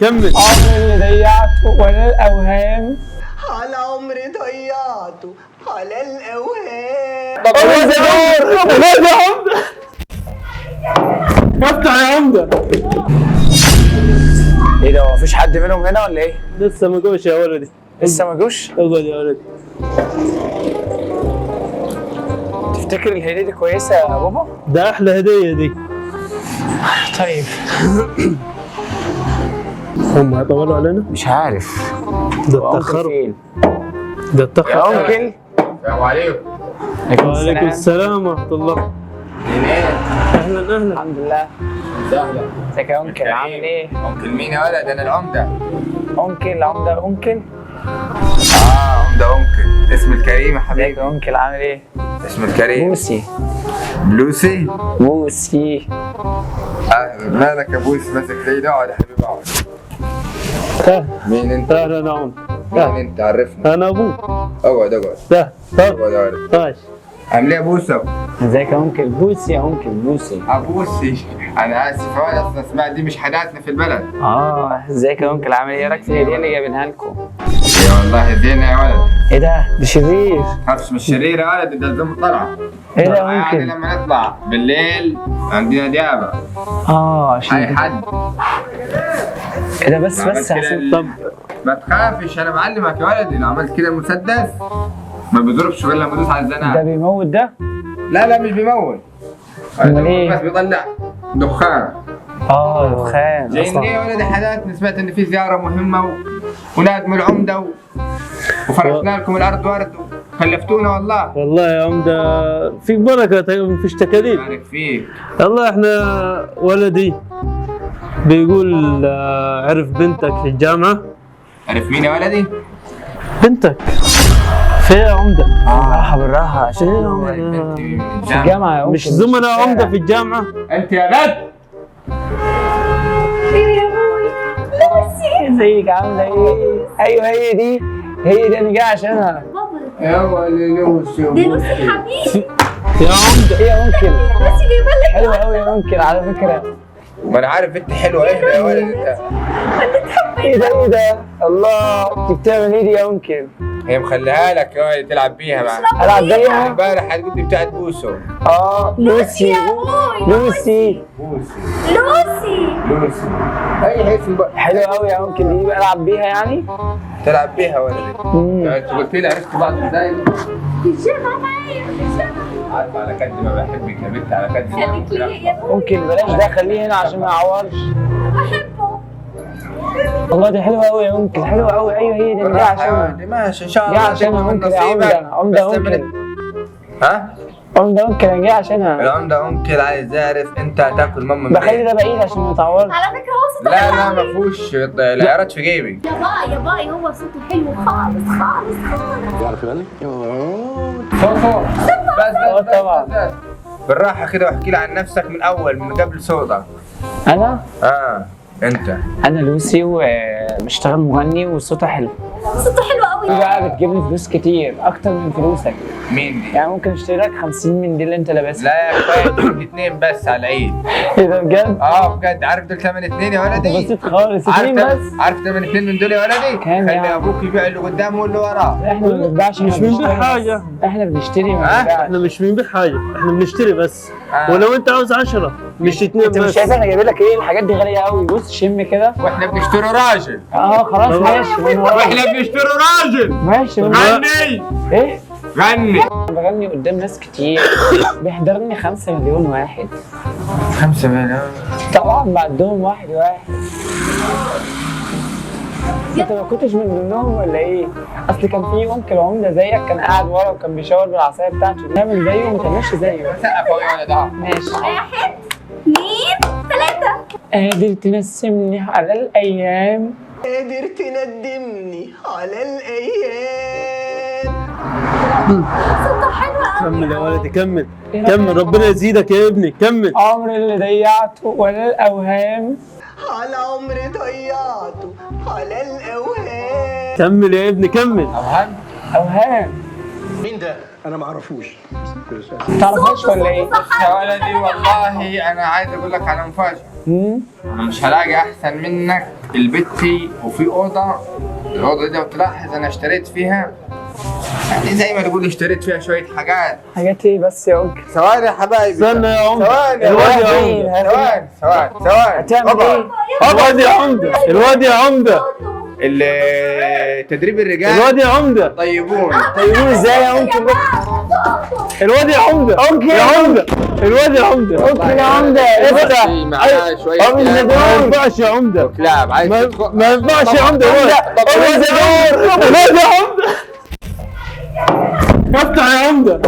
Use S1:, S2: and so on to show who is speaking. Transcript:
S1: كمل.
S2: عمري اللي ضيعته ولا الاوهام.
S3: على عمري ضيعته على الأوهام.
S1: يا عمده، افتح يا عمده.
S2: ايه ده، هو مفيش حد منهم هنا ولا ايه؟
S1: لسه ما جوش يا ولدي.
S2: لسه ما جوش؟
S1: اقعد يا ولدي.
S2: تفتكر الهدية دي كويسة يا بابا؟
S1: ده احلى هديه دي.
S2: طيب.
S1: هم هيطولوا علينا؟
S2: مش عارف.
S1: ده
S2: هو uncle
S1: اتاخروا.
S2: فين؟
S1: ده
S2: يا
S1: اتاخر.
S2: uncle.
S4: السلام عليكم.
S1: وعليكم السلام ورحمة الله. اهلا اهلا.
S2: الحمد لله.
S4: سهلا.
S2: ازيك يا uncle، عامل ايه؟
S4: uncle مين يا ولد؟ انا العمدة.
S2: uncle عمده uncle.
S4: اه عمده uncle، اسم الكريم يا
S2: ازيك
S4: حبيبي.
S2: يا uncle، عامل ايه؟
S4: اسم الكريم
S2: بوسي.
S4: بلوسي.
S2: بوسي.
S4: مالك يا بوسي ماسك ليه؟ اقعد يا حبيبي اقعد. مين انت؟
S1: اهلا يا عمده.
S4: مين انت؟ عرفنا.
S1: انا ابوك.
S4: اقعد اقعد.
S1: ده طب
S4: اقعد اقعد.
S1: ماشي.
S4: عامل ايه يا بوسه؟
S2: ازيك يا uncle؟ بوسي يا uncle، بوسي.
S4: ابوسي انا اسف يا ولد، اصل اسماء دي مش حاجاتنا في البلد.
S2: ازيك يا uncle، عامل ايه؟ ايه رايك في الهدية اللي جايبينها لكم؟
S4: يا والله زينة يا ولد.
S2: ايه ده؟ ده شرير.
S4: خافش مش شرير يا ولد، ده لازم طلعه.
S2: ايه ده يا
S4: يعني
S2: uncle؟
S4: لما نطلع بالليل عندنا ديابه.
S2: عشان
S4: اي حد.
S2: ايه ده؟ بس
S4: عملت
S2: بس
S4: كده
S2: عشان
S1: طب
S4: ما تخافش انا بعلمك يا ولدي، لو عملت كده المسدس ما بيضربش غير لما تدوس على
S2: ده
S4: الزناد.
S2: بيموت ده؟
S4: لا لا مش بيموت.
S2: أمال إيه؟
S4: بس بيطلع دخان.
S2: دخان
S4: جايين ليه يا ولدي حالاتنا؟ سمعت ان في زيارة مهمة ونادموا العمدة وفرشنا لكم الارض ورد وكلفتونا والله.
S1: والله يا عمده في بركة، مفيش تكاليف.
S4: بارك فيك.
S1: والله احنا ولدي بيقول عرف بنتك في الجامعة.
S4: عرف مين يا ولدي؟
S1: بنتك في يا عمده؟
S2: بالراحة بالراحة عشان
S1: ايه يا عمده؟
S4: بنتي من
S2: في
S4: الجامعة.
S2: الجامعة يا uncle.
S1: مش زملاء عمده في الجامعة؟
S4: انت يا بنت.
S5: يا ابوي لوسي.
S2: ازيك عامله ايه؟ ايوه هي دي، هي دي انا جاي عشانها.
S5: بابا
S4: يا ولدي لوسي.
S5: دي لوسي حبيبي.
S1: يا عمده.
S2: ايه يا uncle؟
S5: لوسي جايبه لك.
S2: حلوة قوي يا uncle على فكرة.
S4: ما انا عارف انت حلوة. اهدى يا ولد انت.
S2: ايه ده ايه ده؟ الله، انت بتعمل ايه دي يا uncle؟
S4: هي مخليها لك يا ولد تلعب بيها مع
S2: العب بيها؟
S4: امبارح هتقول لي بتاعت بوسو.
S2: لوسي.
S5: يا ابوي.
S2: لوسي.
S4: بوسي.
S5: لوسي.
S4: لوسي. اي اسم بقى.
S2: حلوة قوي يا uncle دي، بقى العب بيها يعني؟
S4: تلعب بيها يا ولدي. انت قلت لي عرفت بعض ازاي؟
S5: في الجامعة معايا في الجامعة.
S4: عارف على قد ما بحبك يا بنت، على قد ما
S5: خليك ليا يا ابوي.
S2: uncle بلاش ده، خليه هنا عشان ما يعورش.
S5: بحبه.
S2: والله دي حلوة قوي يا uncle، حلوة قوي. ايوه هي دي اللي جاي عشانها.
S4: ماشي ان شاء
S2: جاي
S4: الله
S2: عشانها
S4: تكون
S2: uncle يا
S4: نصيبك.
S2: عمده. عمده
S4: بس لما
S2: uncle.
S4: ها؟
S2: عمده uncle انا جاي عشانها.
S4: العمدة uncle عايز يعرف انت هتاكل ماما منين.
S2: بخلي ده بعيد عشان ما يتعورش.
S5: على فكرة هو صوته
S4: لا
S5: حلو
S4: لا
S5: قوي.
S4: ما فيهوش العيارات في جيبي.
S5: يا باي يا باي، هو صوته حلو خالص خالص خالص.
S6: يعرف يغني؟
S4: صوت بس بس
S2: طبعا.
S4: بس بالراحة كده واحكي لي عن نفسك من اول، من قبل صوتك.
S2: انا؟
S4: انت.
S2: انا لوسي وبشتغل مغني وصوتي حلو.
S5: صوته حلو قوي.
S2: دي بقى بتجيب لي فلوس كتير اكتر من فلوسك.
S4: مين دي؟
S2: يعني ممكن اشتري لك 50 من دي اللي انت لابسها.
S4: لا يا اخويا، اتنين بس على العيد.
S2: ايه ده بجد؟
S4: بجد. عارف دول ثمن اتنين يا ولدي؟
S2: بسيط خالص، اتنين بس.
S4: عارف ثمن اتنين من دول يا ولدي؟
S2: كام
S4: خلي
S2: يعني؟
S4: ابوك يبيع اللي قدامه واللي وراه.
S2: احنا ما بنبيعش،
S1: مش
S2: احنا
S1: بنبيع
S2: بنشتري بس.
S1: حاجة.
S2: احنا بنشتري ما
S4: ها؟
S2: بنبيعش.
S1: احنا مش بنبيع حاجة، احنا بنشتري بس. ولو انت عاوز 10 مش 2
S2: انت مش
S1: بس.
S2: شايف احنا جايبين لك ايه؟ الحاجات دي غالية قوي. بص شم كده.
S4: واحنا بنشتري راجل.
S2: خلاص ماشي من وراك.
S4: واحنا بنشتري راجل.
S2: ماشي من وراك.
S4: غني.
S2: ايه؟
S4: غني.
S2: بغني قدام ناس كتير، بيحضرني 5 مليون واحد.
S4: 5 مليون؟
S2: طبعا بعدهم واحد واحد. انت ما كنتش من ضمنهم ولا ايه؟ اصل كان في uncle عمده زيك كان قاعد ورا وكان بيشاور بالعصايه بتاعته، نعمل زيه وما تعملش زيه.
S4: سقف اهو يا ولد اهو.
S2: ماشي.
S5: 1 2 3.
S2: قادر تنسمني على الايام.
S3: قادر تندمني على الأيام.
S5: صوته حلو قوي.
S1: كمل يا ولدي، كمل كمل، ربنا يزيدك يا ابني، كمل.
S2: عمري اللي ضيعته ولا الاوهام.
S3: على عمري ضيعته على الأوهام.
S1: كمل يا ابني كمل.
S4: اوهام؟
S2: اوهام.
S6: مين ده؟ انا ما اعرفوش.
S2: تعرفهاش ولا ايه؟
S4: يا ولدي والله انا عايز اقول لك على مفاجأة. انا مش هلاقي احسن منك البتي، وفي اوضة، الاوضة دي لو تلاحظ انا اشتريت فيها، يعني زي ما تقول اشتريت فيها شوية حاجات.
S2: حاجات ايه بس يا انكل؟
S4: ثواني يا حبايبي،
S1: استنى يا عمده.
S4: ثواني.
S1: الواد يا عمده.
S4: ثواني ثواني ثواني.
S2: هتعمل ايه؟
S1: الواد يا عمده، الواد يا عمده،
S4: تدريب الرجال
S1: الواد يا عمده.
S4: طيبون.
S2: طيبون ازاي يا انكل؟
S1: الواد يا عمده، يا عمده، الواد يا عمده.
S2: انكل يا عمده افتح.
S4: معاه شوية
S2: أم
S4: كلاب.
S1: ما ينفعش يا عمده،
S4: كلاب عايز
S1: ما
S4: تدخل.
S1: ما ينفعش يا عمده. الواد، الواد يا عمده، الواد يا عمده، افتح يا عمده.